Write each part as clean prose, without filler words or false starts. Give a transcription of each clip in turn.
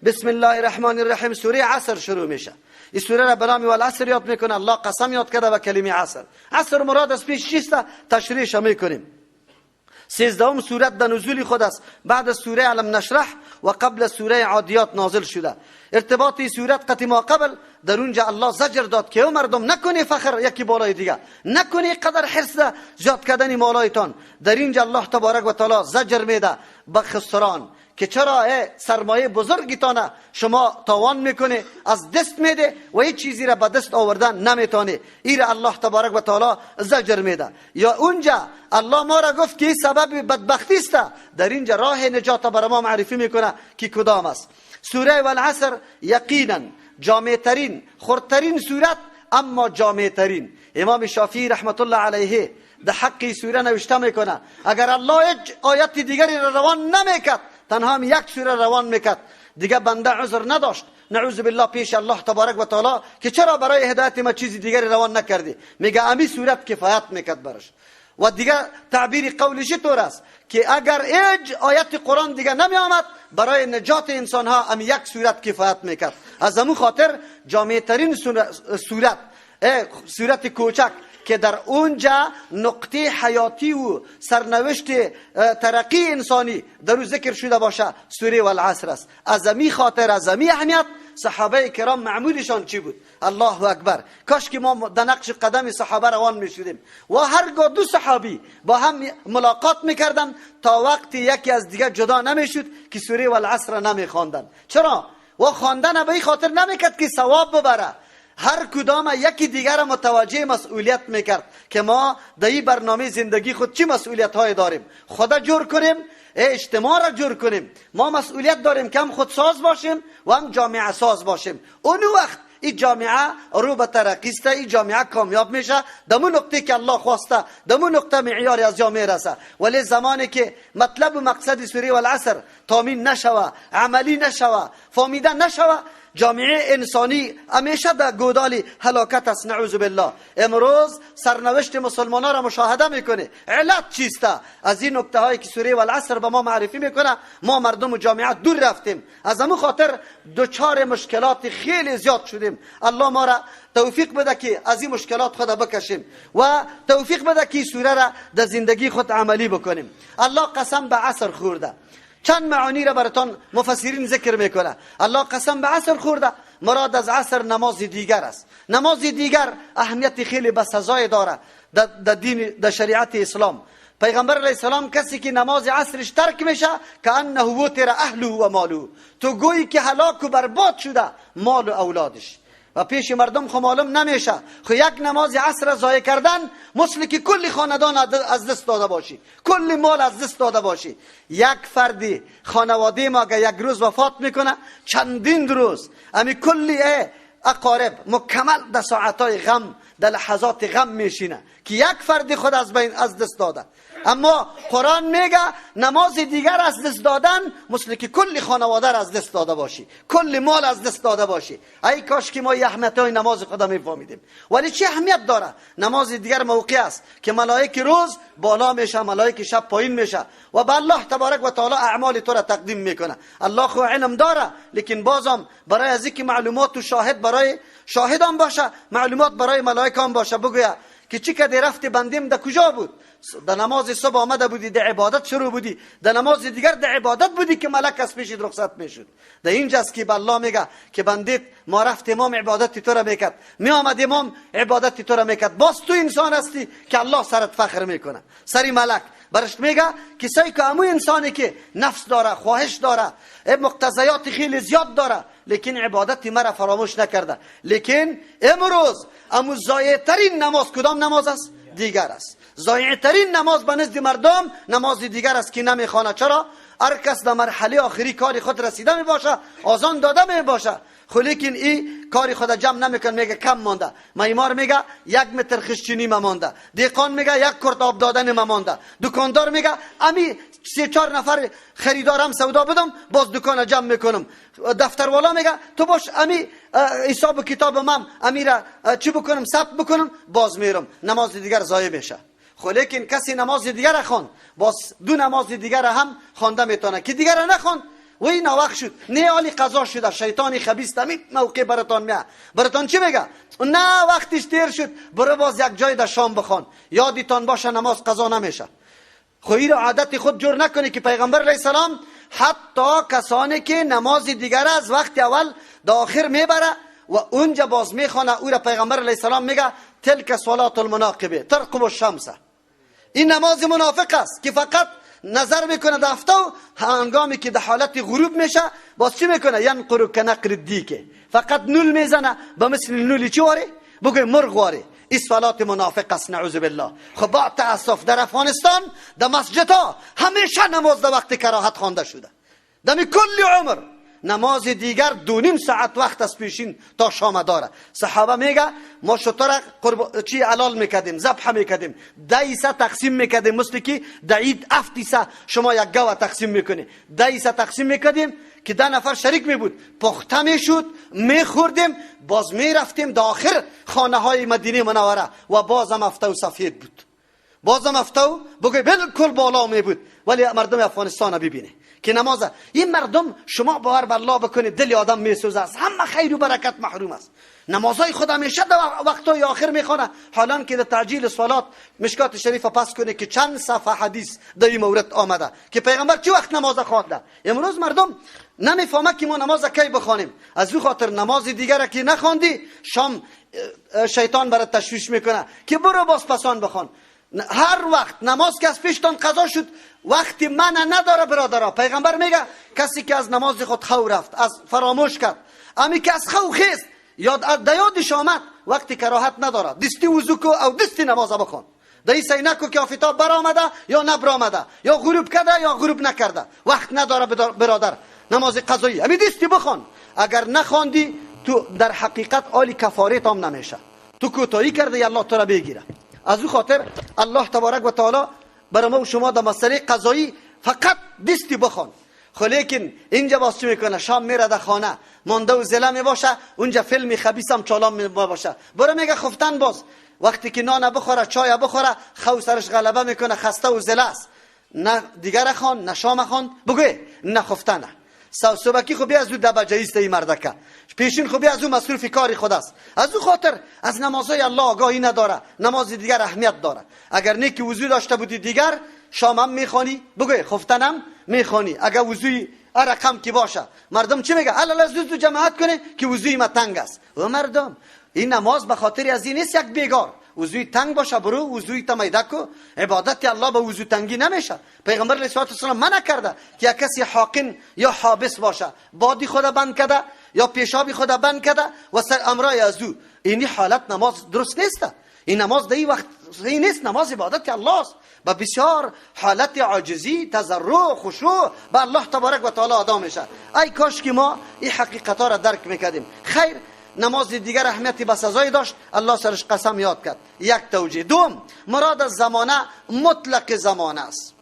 بسم الله الرحمن الرحیم. سوره عصر شروع میشه. این سوره را به نام والعصر یاد میکنه. الله قسم یاد کرده به کلمه عصر. عصر مراد از پیش چیست؟ تشریحش میکنیم. 13 سورت در نزول خود است، بعد از سوره علم نشرح و قبل سوره عادیات نازل شده. ارتباط سورت قطی ما قبل در اونجا الله زجر داد که او مردم نکنی فخر یکی بالای دیگه، نکنی قدر حرص زیاد کردن مالایتان. در اینجا الله تبارک و تعالی زجر میده به خسران که چرا سرمایه بزرگتانه شما تاوان میکنه، از دست میده و هیچ چیزی را به دست آوردن نمیتونه. این را الله تبارک و تعالی زجر میده. یا اونجا الله ما را گفت که این سبب بدبختی است، در اینجا راه نجات برای ما معرفی میکنه که کدام است. سوره والعصر یقینا جامع ترین، خردترین سورت، اما جامع ترین. امام شافعی رحمت الله علیه در حق سوره نوشته میکنه اگر الله هیچ آیت دیگری را روان نمیکرد، تنها هم یک سوره روان میکرد، دیگه بنده عذر نداشت، نعوذ بالله، پیش الله تبارک و تعالی که چرا برای هدایت ما چیزی دیگری روان نکردی. میگه امی سورت کفایت میکرد برش. و دیگه تعبیر قولش طور است که اگر هیچ آیت قرآن دیگه نمی آمد، برای نجات انسان ها امی یک سورت کفایت میکرد. از امو خاطر جامع ترین سورت، سورت کوچک که در اونجا نقطه حیاتی و سرنوشت ترقی انسانی در او ذکر شده باشه، سوره والعصر است. از امی خاطر، از امی اهمیت، صحابه کرام معمولشان چی بود؟ الله اکبر. کاش که ما در نقش قدم صحابه روان میشدیم و هرگاه دو صحابی با هم ملاقات میکردن تا وقتی یکی از دیگر جدا نمیشد که سوره والعصر نمیخواندن. چرا؟ و خواندن به این خاطر نمیکرد که ثواب ببره، هر کدام یکی دیگر متوجه مسئولیت میکرد که ما در این برنامه زندگی خود چی مسئولیت های داریم، خدا جور کنیم، اجتماع را جور کنیم. ما مسئولیت داریم که هم خودساز باشیم و هم جامعه ساز باشیم. اون وقت این جامعه رو به ترقی است، این جامعه کامیاب میشه دمو نقطه که الله خواسته، دمو نقطه معیاری از جامعه رسه. ولی زمانی که مطلب و مقصد سوره والعصر تامین نشوه، عملی نشوه، فهمیده نشوه، جامعه انسانی همیشه در گودال هلاکت است، نعوذ بالله. امروز سرنوشت مسلمان ها را مشاهده میکنه. علت چیست؟ از این نکته هایی که سوره والعصر به ما معرفی میکنه، ما مردم و جامعه دور رفتیم، از همون خاطر دچار مشکلات خیلی زیاد شدیم. الله ما را توفیق بده که از این مشکلات خود بکشیم و توفیق بده که سوره را در زندگی خود عملی بکنیم. الله قسم به عصر خورده. چند معانی را براتون مفسرین ذکر میکنه. الله قسم به عصر خورده، مراد از عصر نماز دیگر است. نماز دیگر اهمیت خیلی بسزای داره در دین، در شریعت اسلام. پیغمبر علیه السلام کسی که نماز عصرش ترک میشه که انه وتر اهله و ماله، تو گویی که هلاک و برباد شده مال و اولادش. و پیش مردم خو معلوم نمیشه، خو یک نماز عصر ضایع کردن مثل که کل خاندان از دست داده باشی، کل مال از دست داده باشی. یک فردی خانواده ما اگه یک روز وفات میکنه، چندین روز امی کلی اقارب مکمل در ساعتهای غم، در لحظات غم میشینه که یک فردی خود از بین از دست داده. اما قرآن میگه نماز دیگر از دست دادن مثل که کل خانواده را از دست داده باشی، کل مال از دست داده باشی. ای کاش که ما اهمیت های نماز خود میفهمیدیم. ولی چه اهمیت داره؟ نماز دیگر موقع است که ملائک روز بالا میشه، ملائک شب پایین میشه و به الله تبارک و تعالی اعمال تو را تقدیم میکنه. الله خو علم داره، لیکن بازم برای از اینکه معلومات و شاهد برای شاهدان باشه، معلومات برای ملائک هم باشه، بگویا که چی که رفت بندیم در کجا بود؟ در نماز صبح آمده بودی، در عبادت شروع بودی، در نماز دیگر در عبادت بودی که ملک از پیشت رخصت میشد. در اینجاست که به الله میگه که بندیت ما رفت امام عبادت تو را میکرد، می آمد امام عبادت تو را میکرد، باز تو انسان هستی که الله سرت فخر میکنه، سری ملک برش میگه که سعی که امو انسانی که نفس داره، خواهش داره، مقتضیات خیلی زیاد داره، لیکن عبادت مرا فراموش نکرده. لیکن امروز امو ضایع ترین نماز کدام نماز است؟ دیگر است. ضایع ترین نماز به نزد مردم نماز دیگر است که نمیخوانه. چرا؟ هر کس در مرحله آخری کار خود رسیده می باشه، آذان داده می باشه، خو لیکن ای کار خود جمع نمیکنه، میگه کم مانده. معمار میگه 1 متر خشچینی مانده، دیقان میگه 1 کرت آب دادن مانده، دکاندار میگه امی 3-4 نفر خریدارم سودا بدم باز دکان جمع میکنم، دفتروالا میگه تو باش امی حساب کتاب من امی را چی بکنم ثبت بکنم باز میرم. نماز دیگر ضایع میشه. خو لیکن کسی نماز دیگر خواند، باز 2 نماز دیگر هم خوانده میتونه، که دیگر نخواند و این وقت شد، نه عالی قضا شده. شیطان خبیث تمی موقع براتان میاد، براتان چی میگه؟ نه وقتش دیر شد، برو باز یک جای در شام بخوان. یادتان باشه نماز قضا نمیشه. خو عادت خود جور نکنی که پیغمبر علیه السلام حتی کسانی که نماز دیگر از وقت اول در آخر میبره و اونجا باز میخوانه، او را پیغمبر علیه السلام میگه تلک صلات المناقبه ترقب الشمس. این نماز منافق است که فقط نظر میکنه در هفته و هنگامی که در حالت غروب میشه باز چی میکنه؟ ینقر کنقر الدیکه، فقط نول میزنه به مثل نولی چی واره؟ بگوی مرغ واره. این صلات منافق است، نعوذ بالله. خب با تاسف در افغانستان در مسجدها همیشه نماز در وقت کراهت خوانده شده. دمی کل عمر نماز دیگر 2.5 ساعت وقت از پیشین تا شام داره. صحابه میگه ما شتر چی علال میکردیم، ذبح میکردیم، 10 تقسیم میکردیم، مثل که در عید 7 شما یک گاو تقسیم میکنی، 10 تقسیم میکردیم که 10 نفر شریک می بود، پخته میشد، میخوردیم، باز میرفتیم در آخر خانه های مدینه منوره و بازم هفته و سفید بود، بازم هفته و بگوی بالکل بالا می بود. ولی مردم افغانستان ببینه که نماز این مردم، شما باور بر الله بکنید دل آدم میسوزه، از همه خیر و برکت محروم است. نمازهای خود همیشه در وقتهای آخر میخوانه، حالان که در تعجیل صلات مشکات شریف پس کنه که چند صفحه حدیث در این مورد آمده که پیغمبر چه وقت نماز خوانده. امروز مردم نمیفهمه که ما نماز کی بخوانیم. از او خاطر نماز دیگر که نخواندی شام شیطان برات تشویش میکنه که برو باز پسان بخوان. هر وقت نماز که از پیشتان قضا شد وقتی من نداره برادرها. پیغمبر میگه کسی که از نماز خود خو رفت، از فراموش کرد، امی که از خو خیست یاد یادش آمد، وقتی کراهت نداره، دستی وضو کو او دستی نماز بخوان. دایی سعی نکو که آفتاب برآمده یا نبرآمده، یا غروب کرده یا غروب نکرده، وقت نداره برادر نماز قضایی، امی دستی بخوان. اگر نخواندی تو در حقیقت عالی کفاره تام نمیشه، تو کوتاهی کرده، الله تو را بگیره. از او خاطر الله تبارک و تعالی برای ما و شما در مسئله قضایی فقط دستی بخوان. خب لیکن اینجا باز چی میکنه؟ شام میره در خانه مانده و زله میباشه، اونجا فیلم خبیث هم چالان میباشه، برو میگه خفتن. باز وقتی که نان بخوره چای بخوره خو سرش غلبه میکنه، خسته و زله است، نه دیگر خوان نه شام خوان، بگوی نه خفتنه. صبحکی خب از او دبجه است این مردکه، پیشین خب از او مصروف کار خود است. از او خاطر از نمازهای الله آگاهی نداره، نماز دیگر اهمیت داره. اگر نیکی وضو داشته بودی دیگر شام هم میخوانی، بگوی خفتنم میخوانی. اگر وضوی رقم که باشه، مردم چی میگه؟ الا زود جماعت کنه که وضوی ما تنگ است. و مردم این نماز به خاطر از این نیست یک بیگار وضوی تنگ باشه، برو وضوی تمیده کو. عبادت الله به وضو تنگی نمیشه. پیغمبر علیه السلام منع کرده که یک کسی حاقن یا حابس باشه، بادی خود بند کرده یا پیشابی خود بند کرده و سر امرای از او. این حالت نماز درست نیست. این نماز در این وقت نیست، نماز عبادت الله است. با بسیار حالت عاجزی، تضرع، خشوع به الله تبارک و تعالی ادا میشه. ای کاش که ما این حقیقت ها را درک میکردیم. خیر نماز دیگر اهمیتی به سزای داشت، الله سرش قسم یاد کرد. یک توجیه. دوم، مراد از زمانه مطلق زمانه است.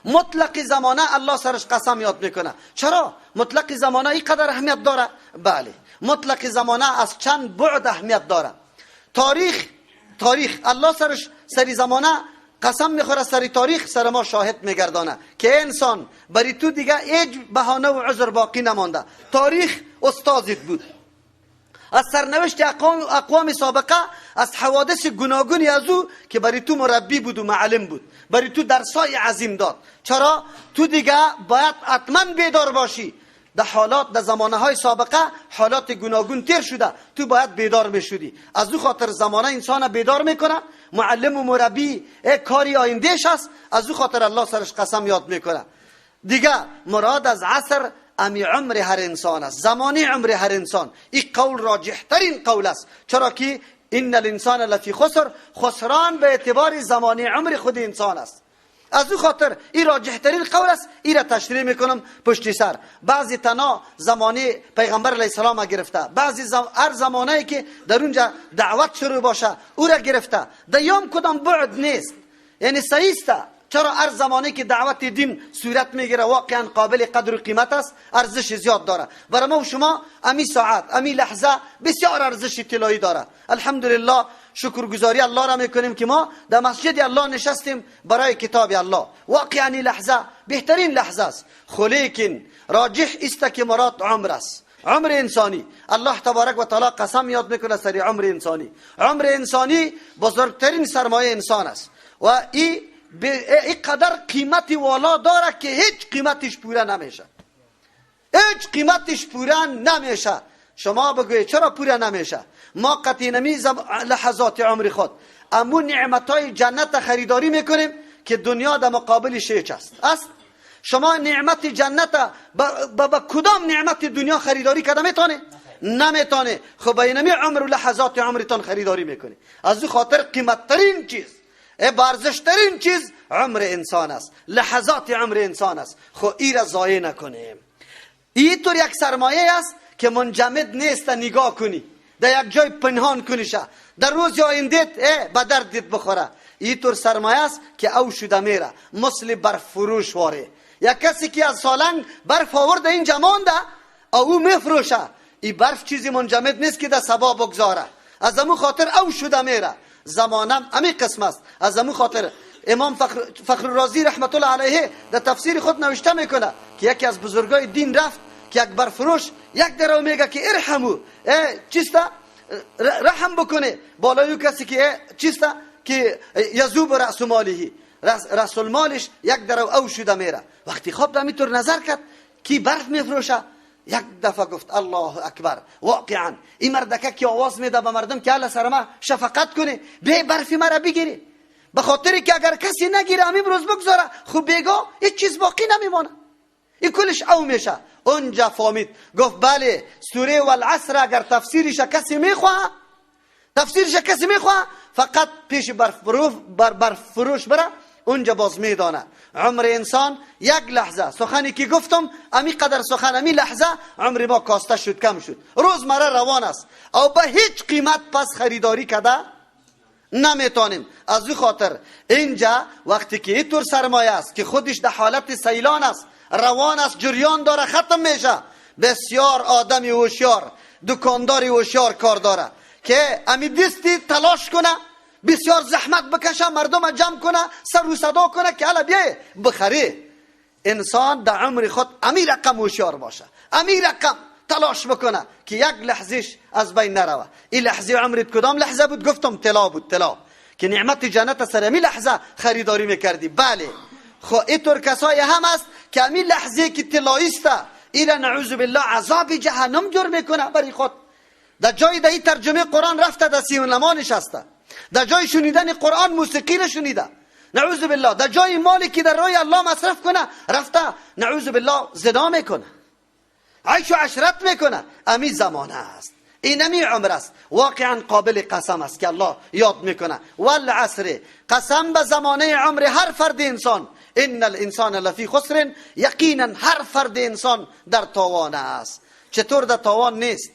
مطلق زمانه الله سرش قسم یاد میکنه. چرا مطلق زمانه اینقدر اهمیت داره؟ بله، مطلق زمانه از چند بعد اهمیت داره. تاریخ الله سرش سری زمانه قسم میخوره، سری تاریخ سر ما شاهد میگردانه که انسان بری تو دیگه هیچ بهانه و عذر باقی نمانده. تاریخ استازت بود، از سرنوشت اقوام سابقه، از حوادث گوناگونی از او که برای تو مربی بود و معلم بود، برای تو درسای عظیم داد. چرا؟ تو دیگه باید حتما بیدار باشی. در حالات در زمانه های سابقه حالات گوناگون تیر شده، تو باید بیدار میشدی. از او خاطر زمانه انسان بیدار میکنه، معلم و مربی کاری آیندهش است. از او خاطر الله سرش قسم یاد میکنه. دیگه مراد از عصر امی عمر هر انسان است، زمانی عمر هر انسان. این قول راجح ترین قول است، چرا که ان الانسان لفی خسر، خسران به اعتبار زمانی عمر خود انسان است. از او خاطر این راجح ترین قول است. این را تشریح میکنم پشتی سر. بعضی تنا زمانی پیغمبر علیه السلام گرفته، بعضی هر زمانه که در اونجا دعوت شروع باشه او را گرفته. دیام کدام بعد نیست، یعنی صحیح است. چرا هر زمانی که دعوت دین صورت میگیره واقعا قابل قدر و قیمت است، ارزش زیاد داره. برای ما و شما امی ساعت امی لحظه بسیار ارزش طلایی داره. الحمدلله شکرگزاری الله را میکنیم که ما در مسجد الله نشستیم برای کتاب الله. واقعا این لحظه بهترین لحظه است. خلیکن راجح است که مراد عمر است، عمر انسانی. الله تبارک و تعالی قسم یاد میکنه سر عمر انسانی. عمر انسانی بزرگترین سرمایه انسان است و این قدر قیمت والا داره که هیچ قیمتش پوره نمیشه، هیچ قیمتش پوره نمیشه. شما بگوید چرا پوره نمیشه؟ ما قطعی نمی لحظات عمر خود امو نعمتای جنت خریداری میکنیم که دنیا در مقابلش هیچ است. است شما نعمت جنت با کدام نعمت دنیا خریداری کرده میتونه؟ نمیتونه. خب اینمی عمر و لحظات عمرتان خریداری میکنی. از او خاطر قیمت ترین چیز، بارزشترین چیز عمر انسان است، لحظات عمر انسان است. خب ای را ضایع نکنیم. این طور یک سرمایه است که منجمد نیست، نگاه کنی در یک جای پنهان کنیشه، در روز آینده به دردت بخوره. این طور سرمایه است که او شده میره، مثل برف فروش واره. یک کسی که از سالنگ برف آورده اینجا مانده او میفروشه، این برف چیزی منجمد نیست که در سبا بگذاره، از امو خاطر او شده میره. زمانم امی قسم است. از امو خاطر امام فخر الرازی رحمت الله علیه در تفسیر خود نوشته میکنه که یکی از بزرگای دین رفت که یک برفروش یک درو میگه که ارحمو، چیستا رحم بکنه بالای کسی که چیستا که یذوب رأس ماله، رأس المالش یک درو او شده میره. وقتی خواب در طور نظر کرد کی برف میفروشه، یک دفعه گفت الله اکبر. واقعا این مردکه که آواز میده به مردم که الله سر ما شفقت کنه، به برف مرا بگیری، به خاطر که اگر کسی نگیره همین روز بگذاره، خب بیگا هیچ چیز باقی نمیمانه، این کلش او میشه. اونجا فهمید، گفت بله سوره والعصر اگر تفسیرش کسی میخواه، تفسیرش کسی میخواه، فقط پیش برف فروش بره، اونجا باز میدانه. عمر انسان یک لحظه، سخنی که گفتم امی قدر سخن، امی لحظه عمر ما کاسته شد، کم شد، روزمره روان است او به هیچ قیمت پس خریداری کرده نمیتونیم. از او خاطر اینجا وقتی که اینطور سرمایه است که خودش در حالت سیلان است، روان است، جریان داره، ختم میشه، بسیار آدمی هوشیار، دکانداری هوشیار کار داره که امی دستی تلاش کنه، بسیار زحمت بکشه، مردم جمع کنه، سر و صدا کنه که حالا بیای بخری. انسان در عمر خود امی رقم هوشیار باشه، امی رقم تلاش بکنه که یک لحظهش از بین نروه. این لحظه عمرت کدام لحظه بود؟ گفتم طلا بود، طلا که نعمت جنت سر امی لحظه خریداری میکردی. بله خو اینطور کسایی هم است که امی لحظه که طلاییست ایرا نعوذ بالله عذاب جهنم جور میکنه برای خود. در جای در این ترجمه قرآن رفته، در سینما نشسته، در جای شنیدن قرآن موسیقی را شنیده، نعوذ بالله. در جای مالی که در راه الله مصرف کنه رفته، نعوذ بالله زنا میکنه، عیش و عشرت میکنه. امی زمانه است، این امی عمر است. واقعا قابل قسم است که الله یاد میکنه. والعصر، قسم به زمانه عمر هر فرد انسان. ان الانسان لفی خسر، یقینا هر فرد انسان در تاوان است. چطور در تاوان نیست؟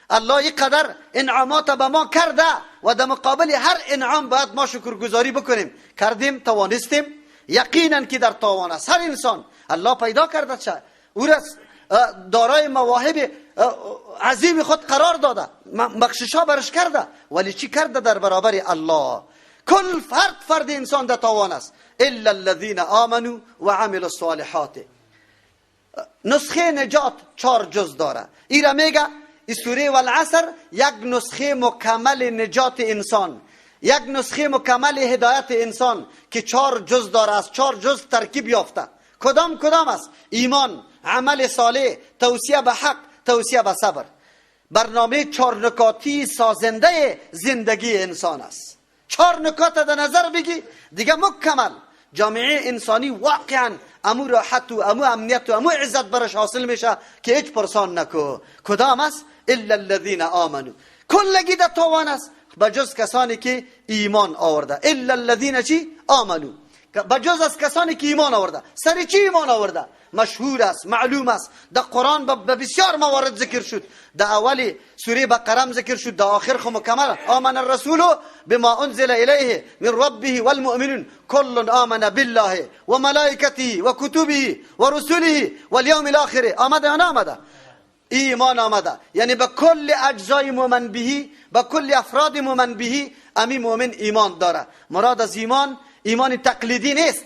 الله اینقدر انعامات به ما کرده و در مقابل هر انعام باید ما شکرگزاری بکنیم. کردیم، توانستیم، یقینا که در تاوان است هر انسان. الله پیدا کرده چه او را دارای مواهب عظیم خود قرار داده، بخشش ها برش کرده، ولی چی کرده در برابر الله؟ کل فرد فرد انسان در تاوان است، الا الذين آمنوا وعملوا الصالحات. نسخه نجات 4 جز داره. ایرا میگه سوره والعصر یک نسخه مکمل نجات انسان، یک نسخه مکمل هدایت انسان که 4 جز داره، از 4 جز ترکیب یافته. کدام کدام است؟ ایمان، عمل صالح، توصیه به حق، توصیه به صبر. برنامه 4 نکاتی سازنده زندگی انسان است. 4 نکات در نظر بگی دیگه مکمل جامعه انسانی واقعا امو راحت و امو امنیت و امو عزت برش حاصل میشه که هیچ پرسان نکو. کدام است؟ الا الذين آمنوا. کلگی در تاوان است بجز کسانی که ایمان آورده. الا الذين چی؟ آمنوا، بجز از کسانی که ایمان آورده. سر چی ایمان آورده؟ مشهور است، معلوم است، در قرآن به بسیار موارد ذکر شد. در اول سوره بقره ذکر شد، در آخر خو مکمل آمن الرسول بما انزل الیه من ربه والمؤمنون كل آمن بالله وملائکته وكتبه ورسله واليوم الاخر. آمده یا نآمده؟ ایمان آمده، یعنی به کل اجزای مؤمن بهی، به کل افراد مؤمن بهی امی مؤمن ایمان داره. مراد از ایمان، ایمان تقلیدی نیست،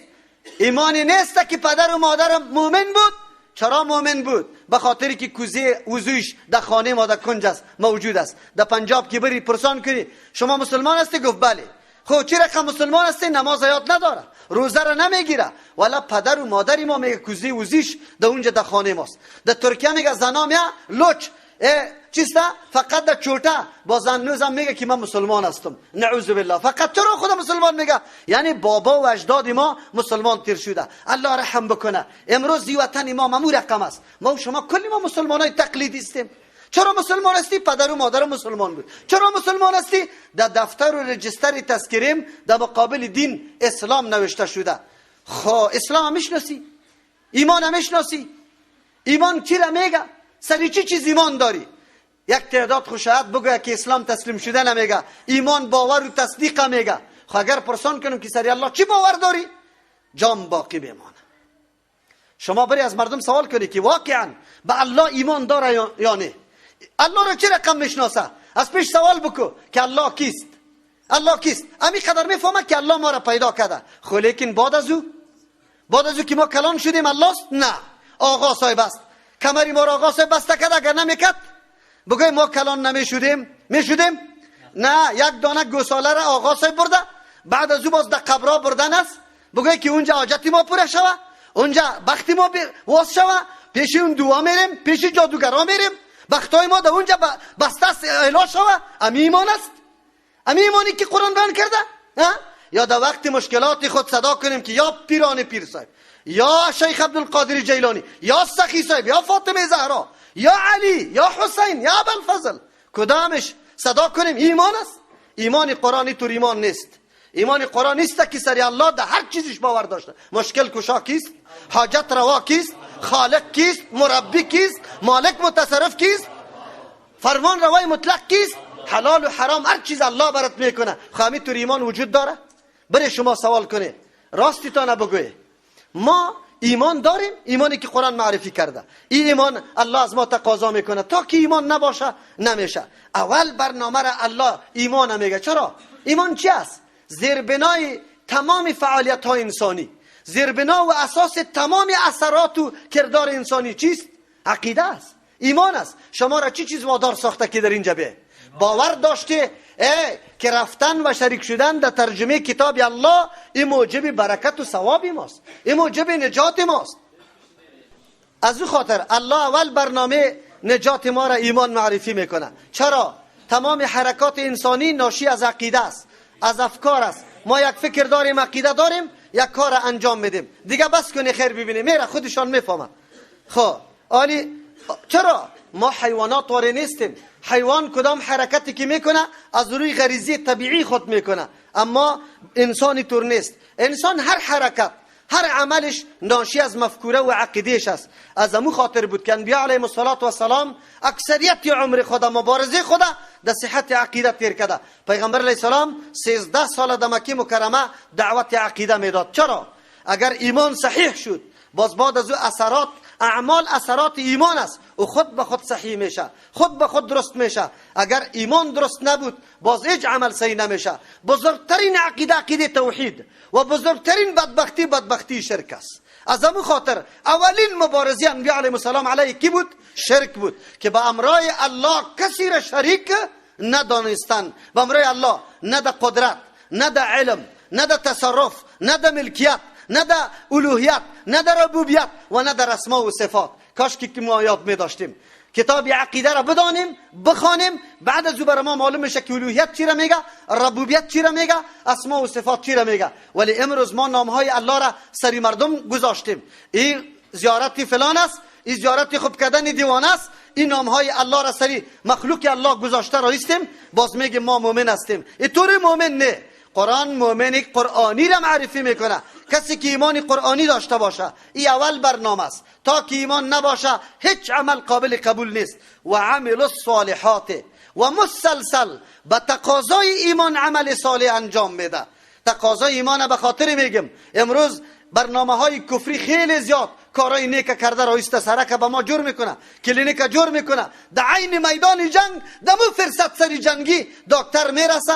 ایمانی نیست که پدر و مادر مؤمن بود. چرا مؤمن بود؟ به خاطری که کوزه وضویش در خانه ما در کنج است، موجود است. در پنجاب که بری پرسان کنی شما مسلمان هستی؟ گفت بله. خب چی رقم مسلمان هستی؟ نماز یاد نداره، روزه را نمیگیره، ولی پدر و مادری ما میگه کوزه وضویش در اونجا در خانه ماست. در ترکیه میگه زنا میگه لوچ چیستا فقط در چوټه با زن نوزم میگه که من مسلمان هستم، نعوذ بالله. فقط چرا خدا مسلمان میگه؟ یعنی بابا و اجداد ما مسلمان تیر شده. الله رحم بکنه. امروز دی وطن ما ممو رقم است. ما و شما کلی ما مسلمانای تقلیدی هستیم. چرا مسلمان هستی؟ پدر و مادر مسلمان بود. چرا مسلمان هستی؟ در دفتر و رجستر تذکریم در مقابل دین اسلام نوشته شده. خب اسلام هم میشناسی، ایمان هم میشناسی. ایمان چی را میگه؟ سری چی چیز ایمان داری؟ یک تعداد خوشایت بگویا که اسلام تسلیم شده نمیگه، ایمان باور و تصدیق میگه. خب اگر پرسان کنم که سری الله چی باور داری؟ جام باقی بمانه. شما بری از مردم سوال کنی که واقعا به الله ایمان داره یا نه، الله را چه رقم میشناسه؟ از پیش سوال بکو که الله کیست، الله کیست. امی قدر میفهمه که الله ما را پیدا کرده. خب لیکن بعد از او که ما کلان شدیم الله است؟ نه، آقا صاحب است. کمری ما را آقا صاحب بسته کرده. اگر نمیکرد بگوی ما کلان نمیشدیم، میشدیم؟ نه، یک دانه گوساله را آقا صاحب برده، بعد از او باز در قبرها بردن است، بگوی که اونجا حاجت ما پوره شوه، اونجا بخت ما واس شوه، پیش اون دعا میریم، پیش جادوگرا میریم، بختای ما در اونجا بسته است، اعلا شوه. امی ایمان است؟ امی ایمانی که قرآن بیان کرده؟ یا در وقت مشکلات خود صدا کنیم که یا پیران پیر صاحب، یا شیخ عبدالقادر جیلانی، یا سخی صاحب، یا فاطمه زهرا، یا علی، یا حسین، یا ابوالفضل، کدامش صدا کنیم؟ ایمان است؟ ایمان قرآنی تو ایمان نیست. ایمان قرآن نیست که سری الله در هر چیزش باور داشته. مشکل کشا کیست؟ حاجت روا کیست؟ خالق کیست؟ مربی کیست؟ مالک متصرف کیست؟ فرمان روای مطلق کیست؟ حلال و حرام هر چیز الله برات میکنه. خامی تو ایمان وجود داره؟ بره شما سوال کنه راستی تا نبگوی. ما ایمان داریم، ایمانی که قرآن معرفی کرده. این ایمان الله از ما تقاضا میکنه. تا که ایمان نباشه نمیشه. اول برنامه را الله ایمان میگه. چرا؟ ایمان چی است؟ زیربنای تمام فعالیت های انسانی، زیربنا و اساس تمام اثرات و کردار انسانی چیست؟ عقیده است، ایمان است. شما را چی چیز وادار ساخته که در اینجا به باور داشته که رفتن و شریک شدن در ترجمه کتاب الله این موجب برکت و ثواب ماست، این موجب نجات ماست. از او خاطر الله اول برنامه نجات ما را ایمان معرفی میکنه. چرا؟ تمام حرکات انسانی ناشی از عقیده است، از افکار است. ما یک فکر داریم، عقیده داریم، یک کار انجام میدیم، دیگه بس کنی خیر ببینیم، میره خودشان میفهمه. خب آلی چرا ما حیوانات واره نیستیم؟ حیوان کدام حرکتی که میکنه از روی غریزی طبیعی خود میکنه، اما انسانی طور نیست. انسان هر حرکت، هر عملش ناشی از مفکوره و عقیدهش است. از امو خاطر بود که انبیاء علیهم الصلاة والسلام اکثریت عمر خدا، مبارزه خدا در صحت عقیده تیر کرده. پیغمبر علیه السلام 13 سال در مکه مکرمه دعوت عقیده میداد. چرا؟ اگر ایمان صحیح شد، باز بعد از او اثرات اعمال اثرات ایمان است، او خود به خود صحیح میشه، خود به خود درست میشه. اگر ایمان درست نبود، باز هیچ عمل صحیح نمیشه. بزرگترین عقیده عقیده توحید و بزرگترین بدبختی بدبختی شرک است. از همون خاطر اولین مبارزه انبیاء علیهم السلام علیه کی بود؟ شرک بود که به امرای الله کسی را شریک ندانستن. به امرای الله نه در قدرت، نه در علم، نه در تصرف، نه در ملکیت، نه در الوهیت، نه در ربوبیت و نه در اسما و صفات. کاش که ما یاد می داشتیم کتاب عقیده را بدانیم، بخوانیم، بعد از او بر ما معلوم میشه که الوهیت چی را میگه، ربوبیت چی را میگه، اسما و صفات چی را میگه. ولی امروز ما نامهای الله را سری مردم گذاشتیم. این زیارت فلان است، این زیارت خوب کردن دیوانه است، این نامهای الله را سری مخلوق الله گذاشته را هستیم، باز میگه ما مؤمن هستیم. این طور مؤمن نه. قرآن مؤمن قرآنی را معرفی میکنه. کسی که ایمان قرآنی داشته باشه، این اول برنامه است. تا که ایمان نباشه هیچ عمل قابل قبول نیست. و عمل الصالحات و مسلسل به تقاضای ایمان عمل صالح انجام میده. تقاضای ایمان به خاطر میگم امروز برنامه های کفری خیلی زیاد، کارای نیک کرده را ایسته سرک به ما جور میکنه، کلینیک جور میکنه، در عین میدان جنگ دمو فرصت سری جنگی دکتر میرسه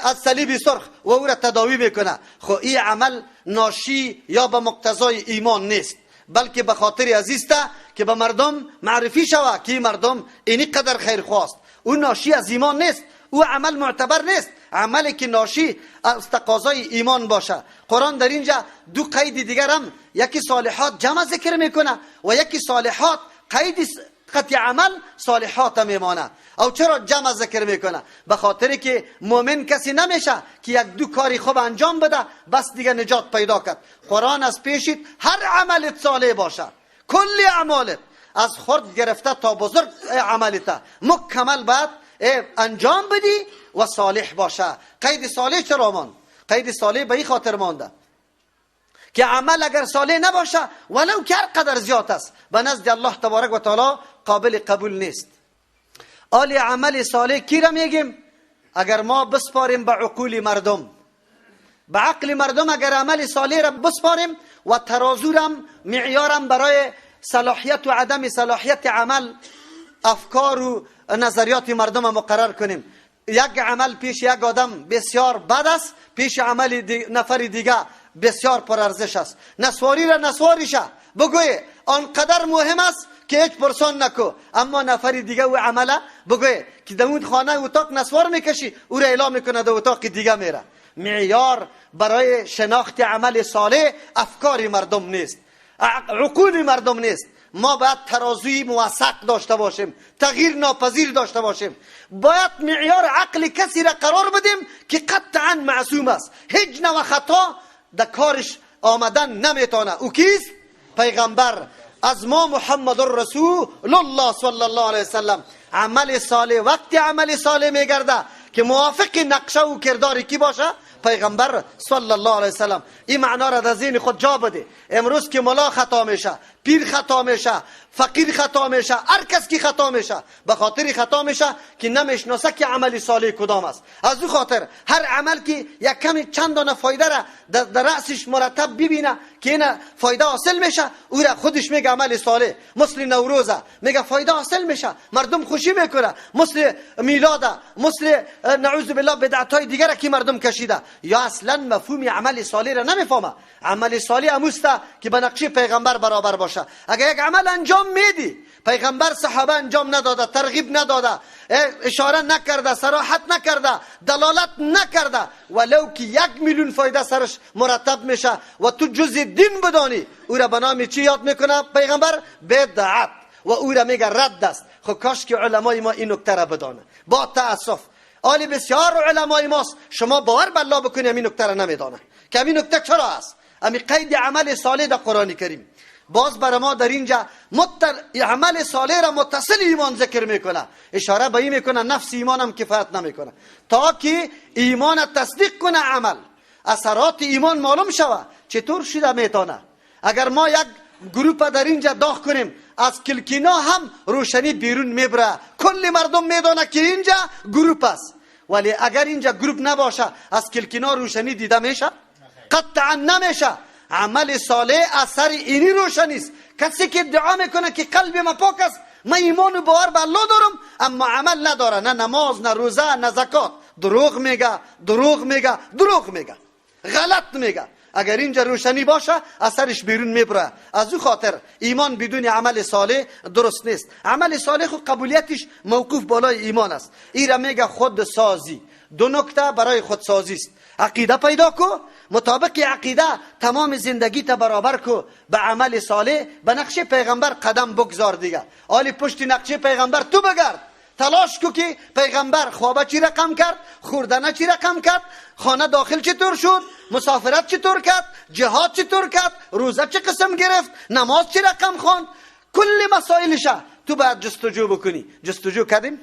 از صلیب سرخ و او را تداوی میکنه. خو این عمل ناشی یا به مقتضای ایمان نیست، بلکه به خاطر عزیزته که به مردم معرفی شوه که مردم اینی قدر خیر خواست. او ناشی از ایمان نیست، او عمل معتبر نیست، عملی که ناشی از تقاضای ایمان باشه. قرآن در اینجا دو قید دیگر هم، یکی صالحات جمع ذکر میکنه و یکی صالحات قید قطع عمل صالحات میمانه. او چرا جمع ذکر میکنه؟ به خاطر که مؤمن کسی نمیشه که یک دو کاری خوب انجام بده بس دیگه نجات پیدا کرد. قرآن از پیشید هر عملت صالح باشه، کل اعمالت از خرد گرفته تا بزرگ عملت مکمل باید انجام بدی و صالح باشه. قید صالح چرا ماند؟ قید صالح به این خاطر مانده که عمل اگر صالح نباشه ولو که هر قدر زیاد است به نزد الله تبارک و تعالی قابل قبول نیست. آلی عمل صالح کی را میگیم؟ اگر ما بسپاریم به عقول مردم، به عقل مردم اگر عمل صالح را بسپاریم و ترازورم معیارم برای صلاحیت و عدم صلاحیت عمل افکار و نظریات مردم مقرر کنیم. یک عمل پیش یک آدم بسیار بد است، پیش عمل نفر دیگه بسیار پرارزش است. نسواری را نسواریشه بگوی آنقدر مهم است که هیچ پرسان نکو، اما نفر دیگه او عمله بگوی که در اون خانه اتاق نسوار میکشی او را اعلام میکنه در اتاق دیگه میره. معیار برای شناخت عمل صالح افکار مردم نیست، عقول مردم نیست. ما باید ترازوی موثق داشته باشیم، تغییر ناپذیر داشته باشیم. باید معیار عقل کسی را قرار بدیم که قطعا معصوم است، هیچ نوع خطا در کارش آمدن نمیتونه. او کیست؟ پیغمبر از ما محمد رسول الله صلی الله علیه وسلم. عمل صالح وقتی عمل صالح میگرده که موافق نقشه و کردار کی باشه؟ پیغمبر صلی الله علیه وسلم. این معنا را در ذهن خود جا بده. امروز که ملا خطا میشه، پیر خطا میشه، فقیر خطا میشه، هر کس کی خطا میشه به خاطر خطا میشه که نمیشناسه که عمل صالح کدام است. از او خاطر هر عمل که یک کمی چند دانه فایده را در رأسش مرتب ببینه که این فایده حاصل میشه، او را خودش میگه عمل صالح. مثل نوروزه میگه فایده حاصل میشه، مردم خوشی میکنه. مثل میلاده، مثل نعوذ بالله بدعت های دیگر که مردم کشیده، یا اصلا مفهوم عمل صالح را نمیفهمه. عمل صالح اموسته که به نقشه پیغمبر برابر باشه. اگر یک عمل انجام میدی پیغمبر صحابه انجام نداده، ترغیب نداده، اشاره نکرده، صراحت نکرده، دلالت نکرده، ولو که 1 میلیون فایده سرش مرتب میشه و تو جز دین بدانی، او را به نام چی یاد میکنه پیغمبر؟ بدعت، و او را میگه رد است. خب کاش که علمای ما این نکته را بدانه. با تاسف آلی بسیار علمای ماست، شما باور بالله بکنی همین نکته را نمیدانه که همین نکته چرا است. همین قید عمل صالح در قرآن کریم باز بر ما در اینجا عمل صالح را متصل ایمان ذکر میکنه، اشاره به این میکنه نفس ایمان هم کفایت نمیکنه تا که ایمان تصدیق کنه، عمل اثرات ایمان معلوم شوه. چطور شده میتونه؟ اگر ما یک گروپ در اینجا داغ کنیم از کلکینا هم روشنی بیرون میبره، کل مردم میدانه که اینجا گروپ است. ولی اگر اینجا گروپ نباشه از کلکینا روشنی دیده میشه؟ قطعا نمیشه. عمل صالح اثر اینی روشنی است. کسی که ادعا میکنه که قلب ما پاک است، من ایمان و باور به الله دارم، اما عمل نداره، نه نماز، نه روزه، نه زکات، دروغ میگه، دروغ میگه، دروغ میگه، غلط میگه. اگر اینجا روشنی باشه اثرش بیرون میبره. از او خاطر ایمان بدون عمل صالح درست نیست. عمل صالح خود قبولیتش موقوف بالای ایمان است. این را میگه خود سازی. دو نکته برای خودسازی است: عقیده پیدا کو، مطابق عقیده تمام زندگی تا برابر کو به عمل صالح، به نقش پیغمبر قدم بگذار دیگه. آلی پشت نقش پیغمبر تو بگرد، تلاش کو که پیغمبر خوابه چی رقم کرد، خوردنه چی رقم کرد، خانه داخل چطور شد، مسافرت چطور کرد، جهاد چطور کرد، روزه چه قسم گرفت، نماز چی رقم خواند، کل مسائلش تو باید جستجو بکنی. جستجو کردیم؟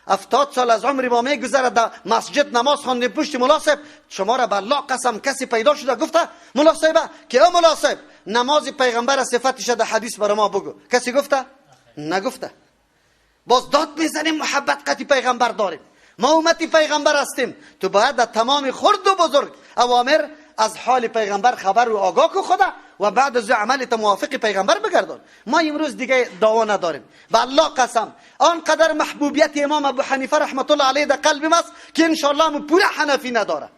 70 سال از عمر ما میگذره در مسجد نماز خواندیم پشت ملا صاحب. شما را به الله قسم کسی پیدا شده گفته ملا صاحب که او ملا صاحب نماز پیغمبر صفتش در حدیث برای ما بگو؟ کسی گفته؟ نگفته. باز داد میزنیم محبت قطی پیغمبر داریم، ما امتی پیغمبر هستیم. تو باید در تمام خرد و بزرگ اوامر از حال پیغمبر خبر و آگاه کو خدا. و بعد از عملت موافق پیغمبر بگردان. ما امروز دیگه دعوا نداریم. به الله قسم آنقدر محبوبیت امام ابو حنیفه رحمت الله علیه در قلب ماست که ان شاء الله پورا حنفی نداره،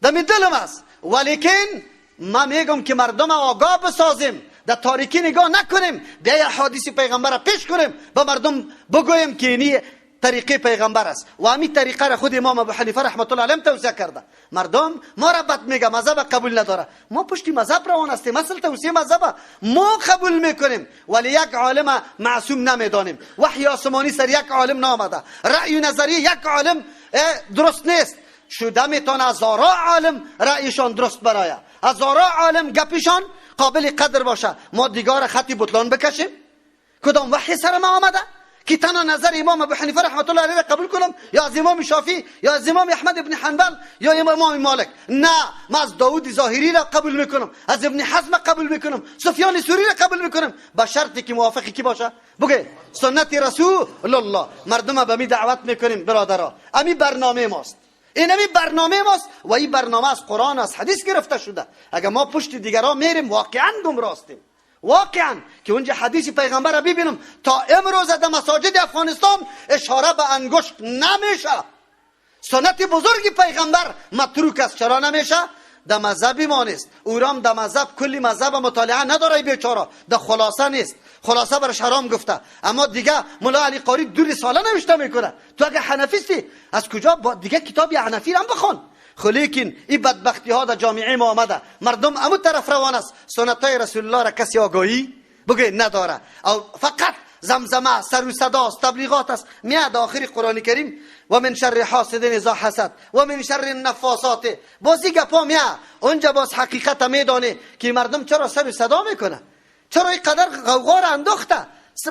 در دلم است. ولیکن ما میگم که مردم آگاه بسازیم، در تاریکی نگاه نکنیم، بیا حدیث پیغمبر را پیش کنیم، به مردم بگوییم که اینی طریقه پیغمبر است و همین طریقه را خود امام ابو حنیفه رحمت الله علیه توصیه کرده. مردم ما را بد میگه، مذهب قبول نداره. ما پشتی مذهب روان هستیم، اصل توصیه مذهب ما قبول میکنیم، ولی یک عالم معصوم نمیدانیم. وحی آسمانی سر یک عالم نامده، رأی و نظریه یک عالم درست نیست. شده میتونه هزارا عالم رأیشان درست برایه، هزارا عالم گپشان قابل قدر باشه. ما دیگار خطی بطلان بکشیم؟ کدام وحی سر ما آمده که تنها نظر امام ابو حنیفه رحمت الله علیه قبول کنم، یا از امام شافعی، یا از امام احمد ابن حنبل، یا امام مالک؟ نه، ما از داود ظاهری را قبول میکنم، از ابن حزم قبول میکنم، سفیان ثوری را قبول میکنم، با شرطی که موافقی کی باشه؟ بگه سنت رسول الله. مردم به می دعوت میکنیم برادرها، امی برنامه ماست، این امی برنامه ماست و این برنامه از قرآن، از حدیث گرفته شده. اگر ما پشت دیگران میریم واقعا گمراه هستیم، واقعا. که اونجا حدیث پیغمبر را ببینم تا امروز در مساجد افغانستان اشاره به انگشت نمیشه. سنت بزرگ پیغمبر متروک است. چرا نمیشه؟ در مذهب ما نیست. اورام در مذهب کلی مذهب مطالعه نداره بیچاره، در خلاصه نیست، خلاصه برش حرام گفته. اما دیگه مولا علی قاری دو رساله نوشته میکنه. تو اگه حنفیستی از کجا با دیگه کتاب حنفی را بخوان؟ لیکن این بدبختی ها در جامعه ما آمده، مردم امو طرف روان است. سنت های رسول الله را کسی آگاهی بگه نداره، او فقط زمزمه، سر و صداست، تبلیغات است. میاد آخر قرآن کریم و من شر حاسد اذا حسد و من شر النفاثات. بازی گپا میاد اونجا، باز حقیقت میدانه که مردم چرا سر و صدا میکنه، چرا اینقدر غوغا را انداخته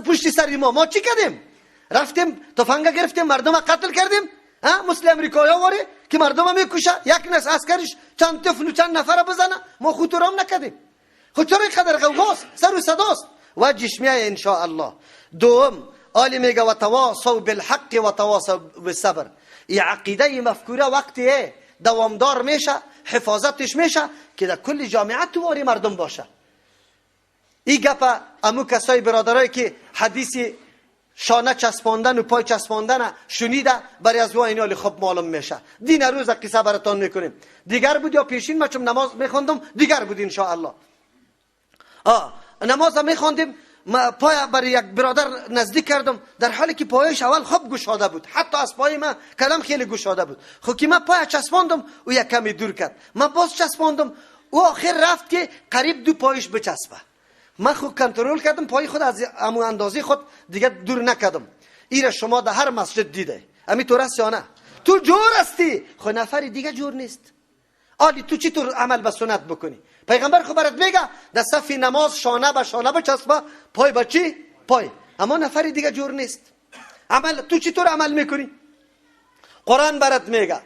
پشت سر ما. ما چی کردیم؟ رفتیم تفنگ گرفتیم مردم قتل کردیم، ها، مثل امریکایا واره که مردم میکشه، یک نس عسکرش چند طفل و چند نفر بزنه، ما خود رام نکردیم. خود چرا اینقدر غوغاست، سر و صداست؟ و جشمیه ان شاء الله. دوم آلی میگه و تواصوا بالحق و تواصوا بالصبر. این عقیده مفکوره وقتی دوامدار میشه، حفاظتش میشه که در کل جامعه تواری مردم باشه. این گپ امو کسای برادرایی که حدیث شانه چسباندن و پای چسباندن شنیده، برای از این حال خوب معلوم میشه. دین روز قصه براتون میکنیم. دیگر بود یا پیشین ما چون نماز میخوندم دیگر بود ان شاء الله. نماز میخوندیم، ما پای برای یک برادر نزدیک کردم، در حالی که پایش اول خوب گشاده بود، حتی از پای ما کلم خیلی گشاده بود. خب که من پای چسباندم او یک کمی دور کرد، من باز چسباندم، او آخر رفت که قریب دو پایش بچسبه. من خود کنترل کردم پای خود از امو اندازه خود دیگه دور نکردم. ایره شما در هر مسجد دیده، امی تو رست یا نه؟ تو جور هستی، خو نفر دیگه جور نیست. آلی تو چی طور عمل به سنت بکنی؟ پیغمبر خو برات میگه در صف نماز شانه به شانه بچسبه، پای به چی؟ پای. اما نفر دیگه جور نیست. عمل تو چی طور عمل میکنی؟ قرآن برات میگه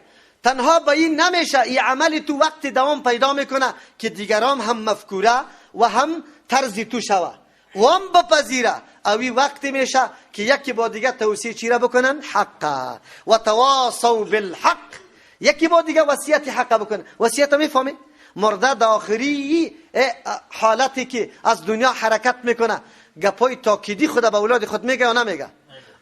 تنها به این نمیشه، این عمل تو وقت دوام پیدا میکنه که دیگران هم مفکوره و هم طرز تو شوه و هم بپذیره. اوی وقتی میشه که یکی با دیگه توصیه چی را بکنن؟ حقه. و تواصوا بالحق، یکی با دیگه وصیت حقه بکنن. وصیت میفهمی؟ مرده در آخری حالتی که از دنیا حرکت میکنه، گپای تاکیدی خود به اولاد خود میگه یا نمیگه؟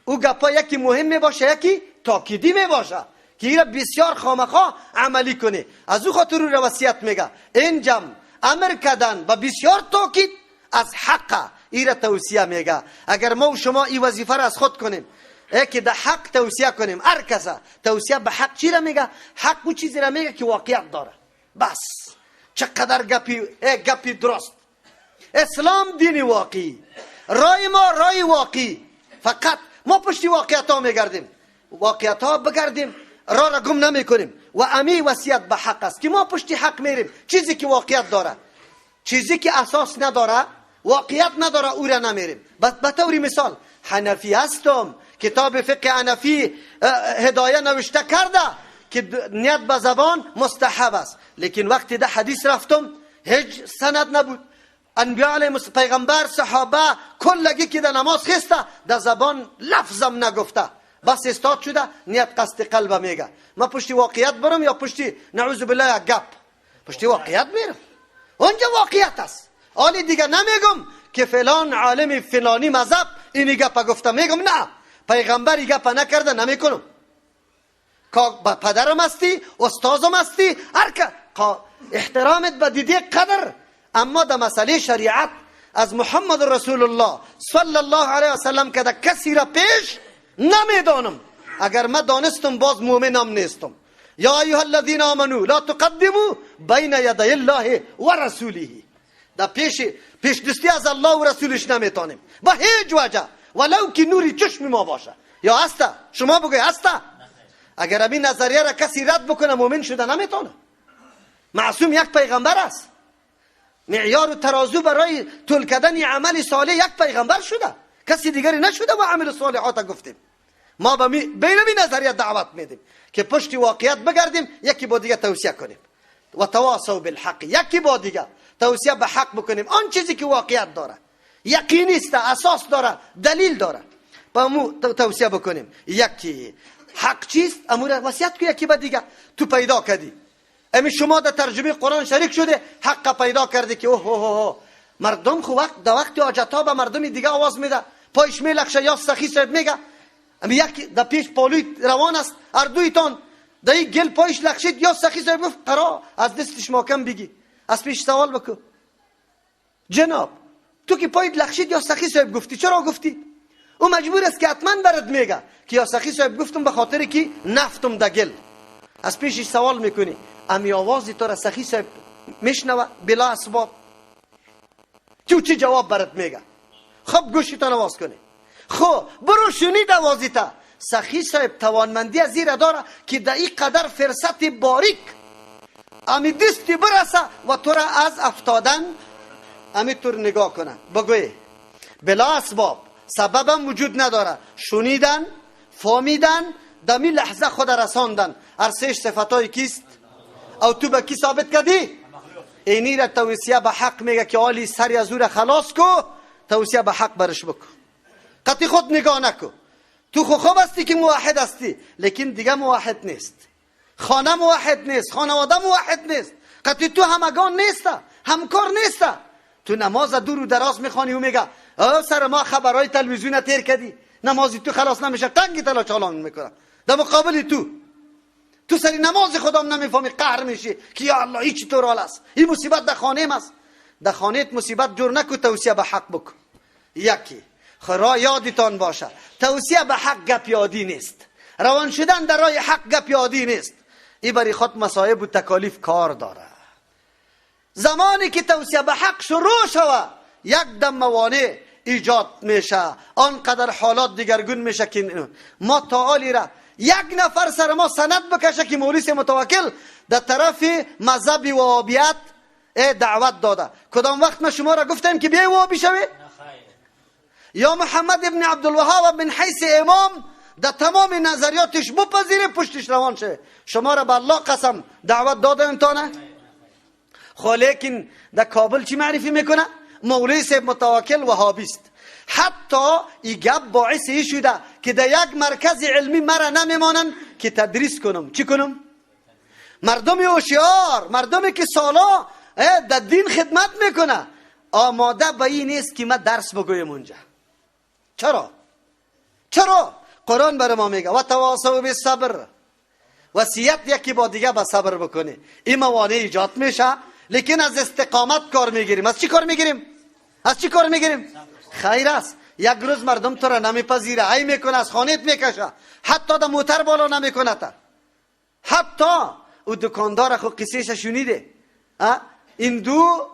او گپا یکی مهم میباشه، یکی تاکیدی میباشه که اینا بسیار خامخا عملی کنه. از او خاطر رو وصیت میگه. این جمع امر کردن با بسیار تاکید از حق ایره توصیه میگه. اگر ما و شما این وظیفه را از خود کنیم که در حق توصیه کنیم، هر کس توصیه به حق چی را میگه؟ حق او چیزی را میگه که واقعیت داره. بس چقدر گپی درست. اسلام دین واقعی، رای ما رای واقعی. فقط ما پشتی واقعیت ها میگردیم، واقعیت ها بگردیم، راه را گم نمی کنیم. و امی وصیت به حق است که ما پشتی حق میریم. چیزی که واقعیت داره، چیزی که اساس نداره، واقعیت نداره، او را نمیریم. به طور مثال حنفی هستم، کتاب فقه حنفی هدایه نوشته کرده که نیت به زبان مستحب است، لیکن وقتی ده حدیث رفتم هیچ سند نبود. انبیاء علیهم پیغمبر صحابه کلگی که در نماز خسته در زبان لفظم نگفته، بس استاد شده نیت قصد قلب میگه. ما پشتی واقعیت برم یا پشتی نعوذ بالله گپ؟ پشتی واقعیت میرم، اونجا واقعیت است. آلی دیگه نمیگم که فلان عالم فلانی مذهب اینی گپ گفته، میگم نه پیغمبر این گپ نکرده نمیکنم. پدرم هستی، استادم هستی، هر که احترامت به دیده قدر، اما در مسئله شریعت از محمد رسول الله صلی الله علیه وسلم که در کسی را پیش نمیدانم. اگر ما دانستم باز مؤمنم نیستم. یا ایها الذین آمنوا لا تقدموا بین یدی الله و رسوله. در پیش دستی از الله و رسولش نمیتونیم با هیچ وجه، ولو که نوری چشم ما باشه. یا هسته شما بگوی هسته. اگر همین نظریه را کسی رد بکنه مؤمن شده نمیتونه. معصوم یک پیغمبر است. معیار و ترازو برای طول کردن عمل صالح یک پیغمبر شده، کسی دیگری نشده. و عمل صالحات گفتیم ما بین این نظریه دعوت میدیم که پشت واقعیت بگردیم، یکی با دیگه توصیه کنیم. و تواصوا بالحق، یکی با دیگه توصیه به حق بکنیم، آن چیزی که واقعیت داره، یقینی است، اساس داره، دلیل داره، با مو توصیه بکنیم. یکی حق چیست؟ امور وصیت کو یکی به دیگه. تو پیدا کردی، امی شما در ترجمه قرآن شریک شده، حق پیدا کردی که اوه اوه اوه مردم خو وقت در وقت حاجت‌ها به مردم دیگه آواز میده، پایش میلخشه یا سخی صاحب میگه. امی یکی در پیش پالوی روان است، اردویتان در این گل پایش لخشید، یا سخی صاحب گفت قرا از دستش ماکم بگی، از پیش سوال بکو جناب تو که پایت لخشید یا سخی صاحب گفتی، چرا گفتی؟ او مجبور است که حتما برات میگه که یا سخی صاحب گفتم به خاطر که نفتم در گل. از پیشش سوال میکنی، امی آوازی تو را سخی صاحب میشنوه بلا اسباب، تو چی جواب برات میگه؟ خب گوشتان آواز کنی، خب برو شنید آوازی تا. سخی صاحب توانمندی از زیر داره که در این قدر فرصت باریک امی دستی برسه و تو را از افتادن امی طور نگاه کنه، بگوی بلا اسباب، سببم وجود نداره، شنیدن، فهمیدن، دمی لحظه خود رساندن. ارسش صفتای کیست؟ او تو به کی ثابت کردی؟ اینی را توصیه به حق میگه که آلی سری از او را خلاص کو، توصیه به حق برش بکن، قطعی خود نگاه نکن. تو خوب هستی که موحد هستی، لیکن دیگه موحد نیست، خانه موحد نیست، خانواده موحد نیست، قطعی تو همگان نیست، همکار نیست. تو نماز دور و دراز میخوانی و میگه سر ما خبرهای تلویزیون تیر کردی، نمازی تو خلاص نمیشه، تنگی تلا چالان میکنه در مقابل تو. تو سری نماز خودم نمیفهمی، قهر میشی که یا الله این چطور حال است، این مصیبت در خانه است. در خانه مصیبت جور نکو، توصیه به حق بکن. یکی خرا یادتان باشه توصیه به حق گپ یادی نیست، روان شدن در راه حق گپ یادی نیست. این برای خود مصائب و تکالیف کار داره. زمانی که توصیه به حق شروع شوه، یک دم موانع ایجاد میشه، آنقدر حالات دیگرگون میشه که ما تعالی را یک نفر سر ما سند بکشه که مولوی متوکل در طرف مذهب وهابیت دعوت داده. کدام وقت ما شما را گفتم که بیای وهابی شوی؟ یا محمد ابن عبدالوهاب من حیث امام در تمام نظریاتش بپذیره، پشتش روان شه. شما را به الله قسم دعوت دادم تانه. خب لیکن در کابل چی معرفی میکنه؟ مولوی صاحب متوکل وهابی است. حتی این گپ باعث ای شده که در یک مرکز علمی مرا نمیمانند که تدریس کنم. چی کنم؟ مردم هوشیار، مردمی که سالا در دین خدمت میکنه، آماده به این نیست که من درس بگویم اونجا. چرا؟ چرا؟ قرآن برای ما میگه و تواصوا بالصبر، وصیت یکی با دیگه به صبر بکنه. این موانع ایجاد میشه، لیکن از استقامت کار میگیریم. از چی کار میگیریم؟ از چی کار میگیریم؟ خیر است. یک روز مردم تو را نمیپذیره، ای میکنه، از خانهت میکشه، حتی در موتر بالا نمیکنه تا. حتی او دکاندار خو قصهش شنیده، این دو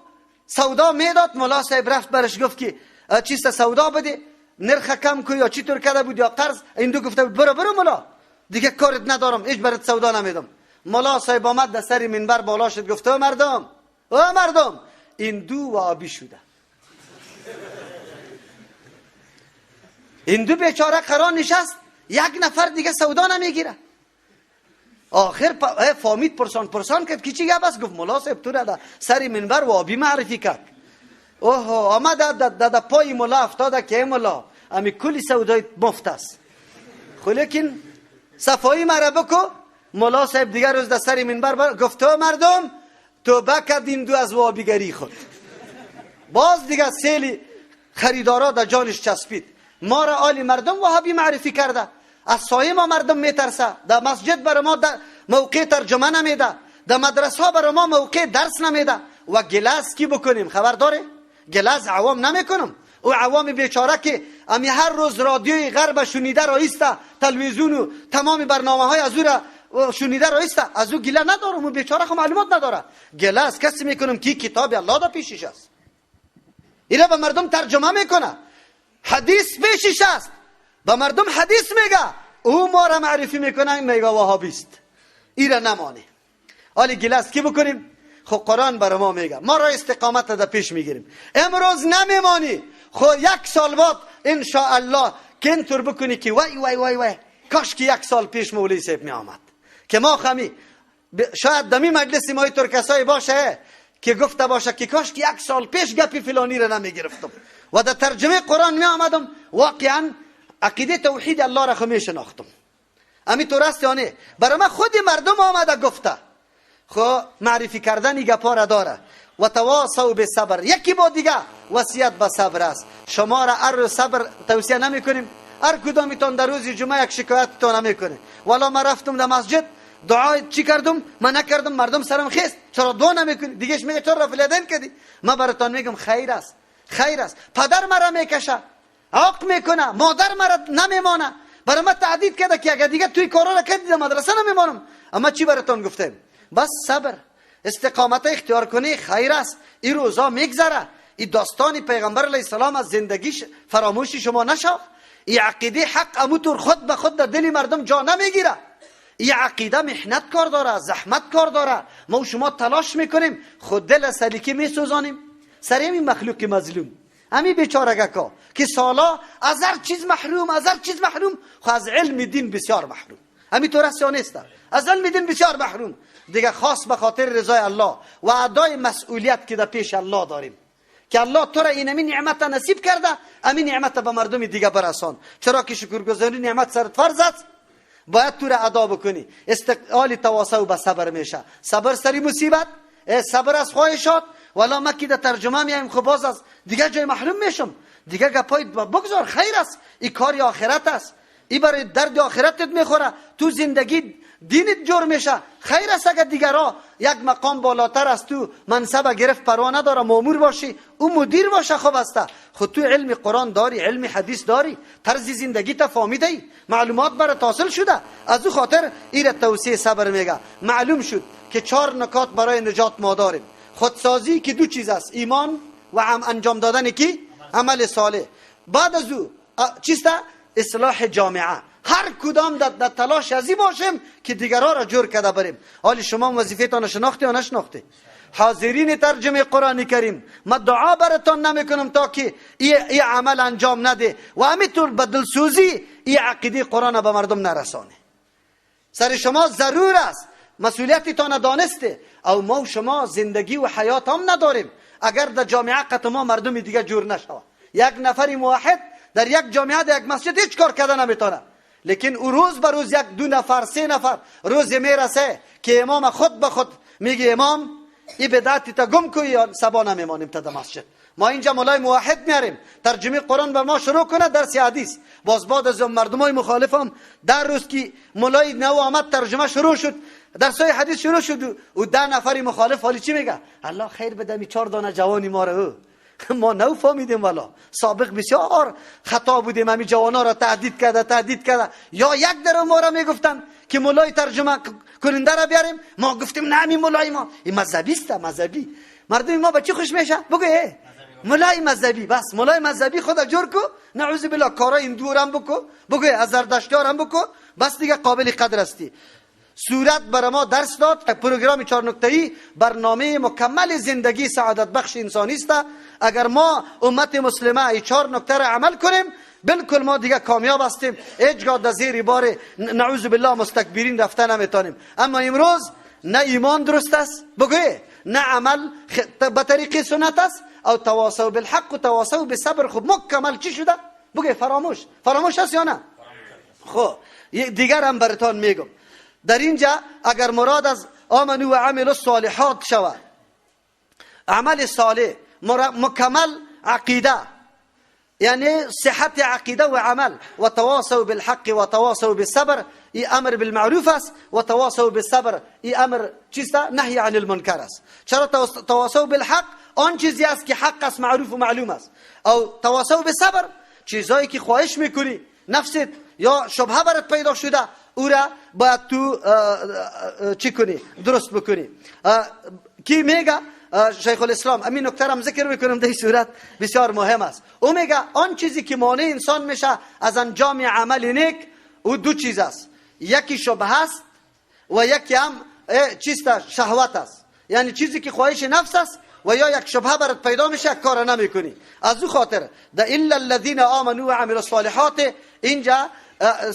سودا میداد، ملا صاحب رفت برش گفت که چیست سودا بده، نرخ کم کو یا چی طور کرده بود یا قرض. این دو گفته بود برو برو ملا دیگه کارت ندارم، هیچ برات سودا نمیدم. ملا صاحب آمد در سر منبر بالا شد، گفت او مردم، او مردم، این دو وابی شده. این دو بیچاره قرار نشست، یک نفر دیگه سودا نمیگیره. آخر فامید پرسان پرسان کرد که چی گپ است؟ گفت ملا صاحب تو را در سر منبر وابی معرفی کرد. اوه آمد در پای ملا افتاده که ملا امی کلی سودای مفت است، خو لیکن صفایی مرا بکو. ملا صاحب دیگر روز در سر منبر گفت تو مردم توبه کردیم دو از وابیگری خود. باز دیگه سیلی خریدارا در جانش چسبید. ما را عالی مردم وهابی معرفی کرده، از سایه ما مردم میترسه، در مسجد بر ما در موقع ترجمه نمیده، در مدرسه بر ما موقع درس نمیده. و گلاس کی بکنیم خبر داره؟ گلاس عوام نمیکنم. او عوام بیچاره که امی هر روز رادیوی غرب شنیده رایسته، تلویزیون و تمام برنامه های از او را شنیده رایسته، از او گله ندارم. او بیچاره خو معلومات نداره. گله از کسی میکنم که کتاب الله در پیشش است، اینا به مردم ترجمه میکنه، حدیث پیشش است، به مردم حدیث میگه، او ما را معرفی میکنه، میگه وهابیست. ایرا نمانه. حالی گله از کی بکنیم؟ خب قرآن بر ما میگه ما را استقامت در پیش میگیریم. امروز نمیمانی، خب یک سال بعد ان شاء الله که اینطور بکنی که وای وای وای وای کاش که یک سال پیش مولوی صاحب می آمد که ما خمی شاید دمی مجلس ما اینطور کسایی باشه که گفته باشه که کاش که یک سال پیش گپی فلانی را نمیگرفتم و در ترجمه قرآن می آمدم، واقعا عقیده توحید الله را خو می شناختم. امی تو راست یا نه؟ برای ما خود مردم آمده گفته. خو معرفی کردن گپا را داره. و تواصوا بالصبر، یکی با دیگه وصیت به صبر است. شما را هر صبر توصیه نمی کنیم. هر کدامیتان در روز جمعه یک شکایت تان نمیکنه. والا من رفتم در مسجد دعا چی کردم؟ من نکردم، مردم سرم خیست، چرا دعا نمیکنی؟ دیگهش میگه چرا رفع الیدین کردی؟ من براتان میگم خیر است، خیر است. پدر مرا میکشه، عاق میکنه، مادر مرا نمیمانه، برای من تهدید کرده که اگر دیگه توی کارا را کردی در مدرسه نمیمانم. اما چی براتان گفتم؟ بس صبر، استقامت اختیار کنی خیر است. این روزا میگذره. این داستان پیغمبر علیه السلام از زندگیش فراموشی شما نشو. این عقیده حق اموتور خود به خود در دل مردم جا نمیگیره. این عقیده محنت کار داره، زحمت کار داره. ما و شما تلاش میکنیم، خود دل سلیکی میسوزانیم سر این مخلوق مظلوم، همین بیچارگکا که سالا از هر چیز محروم، از هر چیز محروم، خو از علم دین بسیار محروم. همین طور است یا نیست؟ از علم دین بسیار محروم دیگه. خاص به خاطر رضای الله و ادای مسئولیت که در پیش الله داریم که الله تو را اینمی نعمت نصیب کرده، همین نعمت به مردم دیگه برسان. چرا که شکرگزاری نعمت سرت فرض است، باید تو را ادا بکنی. استقلال تواصل به صبر میشه. صبر سری مصیبت، صبر از خواهشات. والا ما که در ترجمه میایم خب باز از دیگه جای محروم میشم. دیگه گپای بگذار، خیر است. این کاری آخرت است، این برای درد آخرتت میخوره، تو زندگی دینت جور میشه. خیر است اگر دیگرا یک مقام بالاتر از تو منصب گرفت، پروا نداره، مامور باشی، او مدیر باشه، خوب است. خود تو علم قرآن داری، علم حدیث داری، طرز زندگی تا فهمیده ای، معلومات برات حاصل شده. از او خاطر ایره توصیه صبر میگه. معلوم شد که 4 نکات برای نجات ما داریم. خودسازی که 2 چیز است، ایمان و انجام دادن کی عمل صالح. بعد از او چیست؟ اصلاح جامعه. هر کدام در تلاش ازی باشیم که دیگرها را جور کرده بریم. حالی شما وظیفه تان شناختی یا نشناختی؟ حاضرین ترجمه قرآن کریم، ما دعا براتان نمیکنم تا که ای عمل انجام نده و همینطور به دلسوزی ای عقیده قرآن به مردم نرسانه. سر شما ضرور است، مسئولیتتان دانسته. او ما و شما زندگی و حیات هم نداریم اگر در جامعه قط ما مردم دیگه جور نشود. یک نفر موحد در یک جامعه در یک مسجد هیچ کار کرده نمیتونه، لیکن او روز به روز 1 2 نفر 3 نفر روز میرسه که امام خود به خود میگه امام ای بدعت تا گم کو یا سبا نمیمانیم تا در مسجد. ما اینجا مولای موحد میاریم ترجمه قرآن به ما شروع کنه درس حدیث. باز بعد از مردمای مخالفم در روز که مولای نو آمد ترجمه شروع شد، درسای حدیث شروع شد و 10 نفری مخالف حالی چی میگه؟ الله خیر بده می 4 دانه جوانی ما رو ما نو فهمیدیم، والا سابق بسیار خطا بودیم، همین جوانا را تهدید کرده. یا یک در ما را میگفتن که مولای ترجمه کننده را بیاریم، ما گفتیم نه همین مولای ما این مذهبی است. مذهبی مردم ما به چی خوش میشه؟ بگو مولای مذهبی. بس مولای مذهبی خدا جور کو، نعوذ بالله کارای این دورم بکو، بگو از زردشتیارم بکو، بس دیگه قابل قدر هستی. صورت برای ما درس داد. پروگرام 4 نکته‌ای برنامه مکمل زندگی سعادت بخش انسانی است. اگر ما امت مسلمه ای 4 نکته را عمل کنیم بالکل ما دیگه کامیاب هستیم. هیچگاه در زیر بار نعوذ بالله مستکبرین رفته نمیتونیم. اما امروز نه ایمان درست است بگوی، نه عمل به طریق سنت است، او تواصل بالحق و تواصل بالصبر. خب مکمل چی شده؟ بگوی فراموش. فراموش است یا نه؟ خب دیگر هم براتون میگم در اینجا اگر مراد از آمنو و عملوا الصالحات شود، عمل صالح مکمل عقیده، یعنی صحت عقیده و عمل. و تواصوا بالحق و تواصوا بالصبر، ای امر بالمعروف است، و تواصوا بالصبر ای امر چیست؟ نهی عن المنکر است. چرا تواصوا بالحق؟ آن چیزی است که حق است، معروف و معلوم است. او تواصوا بالصبر چیزایی که خواهش میکنی نفست یا شبهه برات پیدا شده، او را باید تو چی کنی؟ درست بکنی. کی میگه شیخ الاسلام، امین نکته را ذکر میکنم در این صورت بسیار مهم است. او میگه آن چیزی که مانع انسان میشه از انجام عمل نیک، او دو چیز است. یکی شبهه است و یکی هم چیست؟ شهوت است. یعنی چیزی که خواهش نفس است و یا یک شبهه برات پیدا میشه کار نمیکنی. از او خاطر د الا الذين آمنوا وعملوا الصالحات اینجا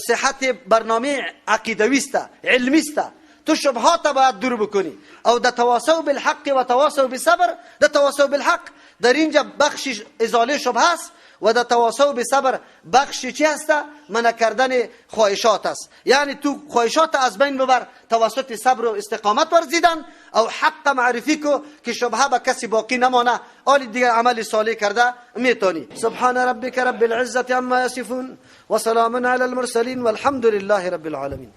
صحت برنامه عقیدوی است، علمی است. تو شبهات باید دور بکنی. او د تواصوا بالحق و تواصوا بالصبر، د تواصوا بالحق در اینجا بخش ازاله شبهه است و د تواصوا بالصبر بخش چی هست؟ منع کردن خواهشات است. یعنی تو خواهشات از بین ببر توسط صبر و استقامت ورزیدن، او حق معرفی کو که شبهه به کسی باقی نمانه، آلی دیگر عمل صالح کرده میتونی. سبحان ربک رب العزة عما یصفون و سلام علی المرسلین والحمد لله رب العالمین.